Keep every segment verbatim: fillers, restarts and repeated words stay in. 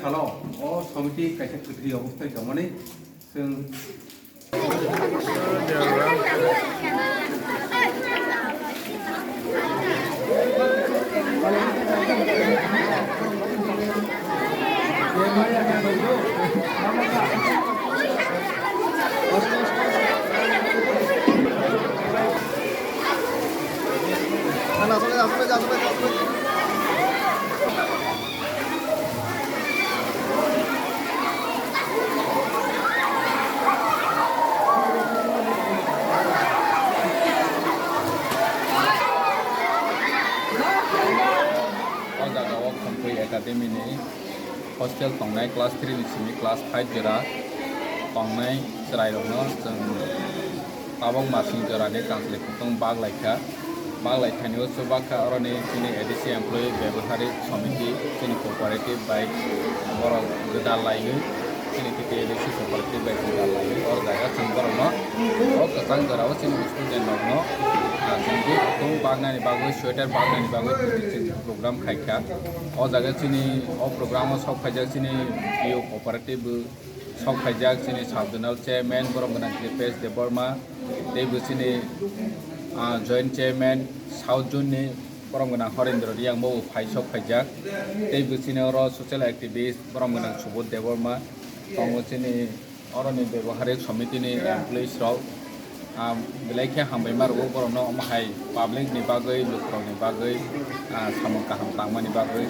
Salo o somiti kaisa kwthwi obosthai tongmani chwng O jaga o Khumpui Academy ni hostel tongnai class three ni simi class five jora tongnai chwrairokno chwng tabok masing jorani kanchwlwi kutung bak laikha. Bak laikhani o chubakkha oroni chini A D C employee beboharik somiti chini cooperative bai borok gwdal laiwi chini T T A D C cooperative bai gwdal laiwi o jaga chwng borokno o kwchang jorao chini student rokno, ah, chwng bui kutung baknani bagwi, sweater baknani bagwi chwng program khaikha. O jaga chini o program o sok phaijak chini P O cooperative bo sok phaijak chini sub zonal chairman borok gwnang Kripesh Debbarma, tei bo chini, ah, joint chairman south zone ni borok gwnang Horendra Riyang bo phai sok phaijak, tei bo chini oro social activist borok gwnang Subodh Debbarma, tongo chini oroni beboharik somiti ni employees rok. Ah, belai khe hambai ma rwo borokno omo hai public ni bagwi, lukurok ni bagwi, ah, samung kaham tangmani bagwi.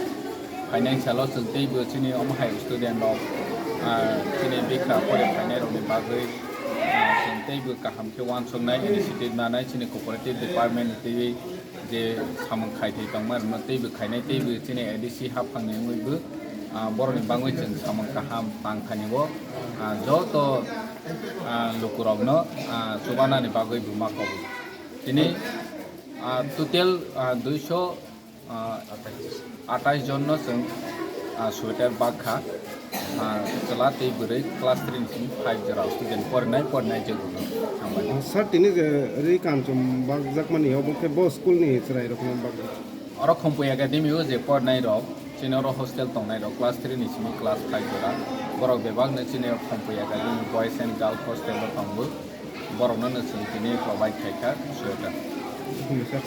Phainai salo chwng teibo chini omo hai student rok, ah, chini bikha pore phainai rokni bagwi, ah, chwng teibo kaham khe uansuknai initiative nanai chini cooperative department ni twiwi je samung khai thai tongma rokno teibo khainai teibo chini A D C haphangni wngwibo, ah, borokni bagwi chwng samung kaham tang thani o, ah, joto, ah, lukurokno, ah, chubanani bagwi bo ma kobo. Tini, ah, total, ah, duiso, ah, atais jon no chwng, ah, sweater bak kha, ah, chwla tei bwrwi class three ni simi five jora student porinai, porinai je guru hambai. Ah, sir, tini je ri kanchom bakjakmani obo khe bo school ni chwrai rokno bakjak? Oro Khumpui Academy o je porinai rok, chini oro hostel tongnai rok, class three ni simi class five jora. Borok bebak no chini Khumpui Academy Boys and Girls Hostel o tongo. Borok no no chwng tini provide khai kha sweater. Sir.